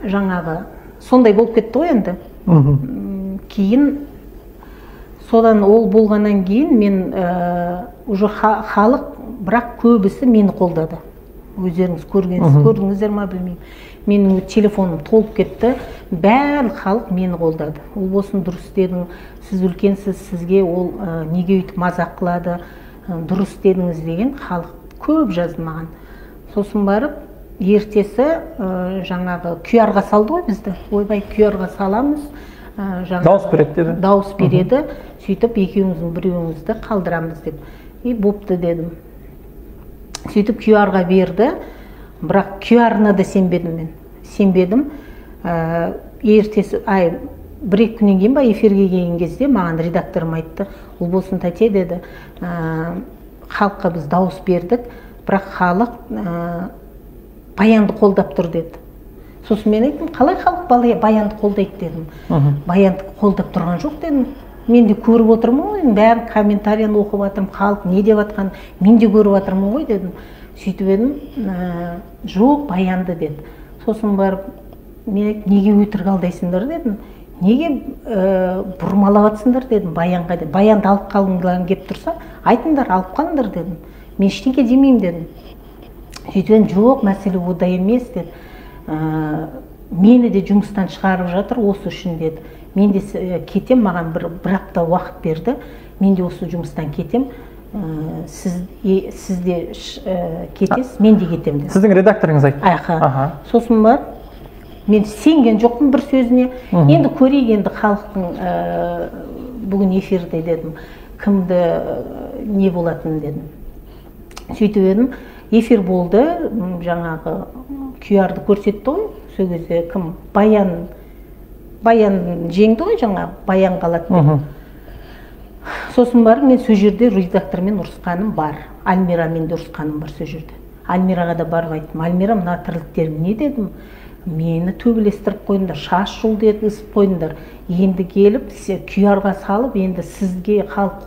Жаңағы сондай болып кетті ғой енді. Кейін содан ол болғаннан кейін мен уже халық, бірақ көбісі мені қолдады. Өздеріңіз көрдіңіздер ма, білмеймін. Менің телефоным толып кетті, барлық халық мені қолдады. Ол болсын, дұрыс дедің, сіз үлкенсіз, сізге ол неге өйтіп мазақ қылады, дұрыс дедіңіз деген халық көп жазды маған. Сосын барып ертесі жаңағы QR-ға салды ғой бізді. Ойбай, QR-ға саламыз. Жаңағы, дауыс береді деді. Дауыс береді, сөйтіп екеуміздің біреуімізді қалдырамыз деп. И бопты дедім. Сөйтіп QR-ға берді, бірақ QR-ына да сенбедім мен. Сенбедім. Ертесі, бір-екі күннен кейін ба, эфирге келген кезде маған редакторым айтты: «Ұлболсын тәте, – деді, – халыққа біз дауыс бердік, бірақ халық Баянды қолдап тұр», – деді. Сосын мен айттым: «Қалай халық Баянды қолдайды?» – дедім. «Баянды қолдап тұрған жоқ», – дедім. «Мен де көріп отырмын ғой, бәрін, комментарияны оқып жатырмын, халық не деп жатқанын мен де көріп жатырмын ғой», – дедім. Сөйтіп едім, «Жоқ, Баянды», – деді. Сосын барып мен айттым: «Неге өтірік алдайсыңдар?» – дедім. «Неге бұрмалап жатсыңдар?» – дедім. «Баянға деп, Баянды алып қалғыларың келіп тұрса, айтыңдар, алып қалыңдар», – дедім. «Мен ештеңе демеймін», – дедім. Сөйтіп едім, «Жоқ, мәселе ода емес», – деді. «Мені де жұмыстан шығарып жатыр осы үшін», – деді. «Мен де кетем, маған бір апта уақыт берді, мен де осы жұмыстан кетем, сіз де кетесіз, мен де кетемін», – деді. Сіздің редакторыңыз айтты? Аха. Сосын барып мен сенген жоқпын бір сөзіне. Енді көрейік енді халықтың бүгін эфирде, дедім, кімді не болатынын, дедім. Сөйтіп едім, эфир болды, жаңағы QR-ды көрсетті ғой. Сол кезде кім, Баян жеңді ғой, жаңағы Баян қалады деп. Сосын барып мен сол жерде редактормен ұрысқаным бар, Альмирамен де ұрысқаным бар сол жерде. Альмираға да барып айттым: «Альмира, мына тірліктерің не?» – дедім. «Мені төбелестіріп қойдыңдар, шаш жұлды еткізіп қойдыңдар. Енді келіп QR-ға салып, енді сізге халық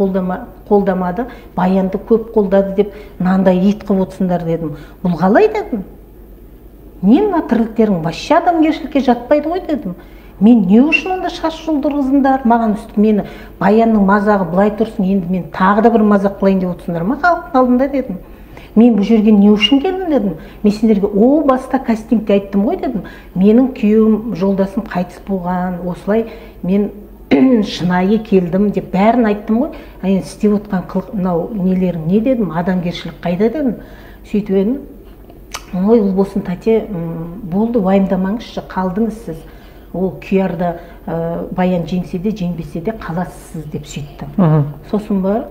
қолдамады, Баянды көп қолдады деп мынандай ит қылып отырсыңдар», – дедім. «Бұл қалай?» – дедім. «Не мына тірліктерің, вообще адамгершілікке жатпайды ғой», – дедім. «Мен не үшін онда шаш жұлдырғызыңдар маған үстіп мені? Баянның мазағы былай тұрсын, енді мен тағы да бір мазақ қылайын деп отырсыңдар ма халықтың алдында?» – дедім. «Мен бұл жерге не үшін келдім?» – дедім. «Мен сендерге о баста кастингте айттым ғой», – дедім. «Менің күйеуім, жолдасым қайтыс болған, осылай мен шынайы келдім деп бәрін айттым ғой. А енді істеп отқан қылық мынау нелерің не?» – дедім. «Адамгершілік қайда?» – дедім. Сөйтіп едім, «Ой, Ұлболсын тәте, болды, уайымдамаңызшы, қалдыңыз сіз, ол QR-да Баян жеңсе де, жеңбесе де, қаласыз сіз», – деп сөйтті. Сосын барып,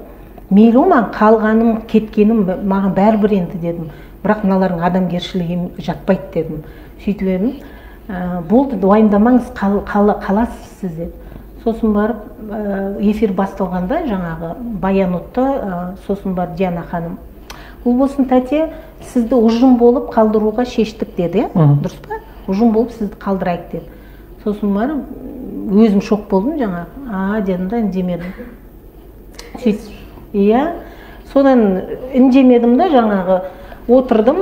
«Мейлі ғой маған, қалғаным, кеткенім маған бәрібір енді», – дедім. «Бірақ мыналардың адамгершілігі жатпайды», – дедім. Сөйтіп едім, «Болды, уайымдамаңыз, қаласыз сіз», – деді. Сосын барып эфир басталғанда жаңағы Баян ұтты. Сосын барып Диана ханым: «Ұлболсын тәте, сізді ұжым болып қалдыруға шештік», – деді. Иә, дұрыс па? «Ұжым болып сізді қалдырайық», – деді. Сосын барып өзім шок болдым жаңағы. «А», – дедім да, үндемедім. Сөйтіп, иә, содан үндемедім да, жаңағы отырдым.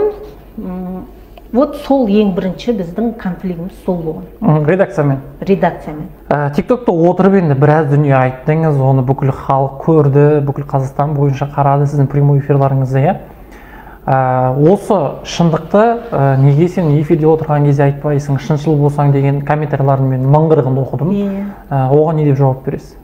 Вот сол ең бірінші біздің конфликтіміз сол болған. Редакциямен. Редакциямен. Тиктокта отырып енді біраз дүние айттыңыз, оны бүкіл халық көрді, бүкіл Қазақстан бойынша қарады сіздің прямой эфирларыңызды, иә. Осы шындықты неге сен эфирде отырған кезде айтпайсың, шыншыл болсаң деген комментарийларын мен 1040-ын оқыдым. Иә. Оған не деп жауап бересіз?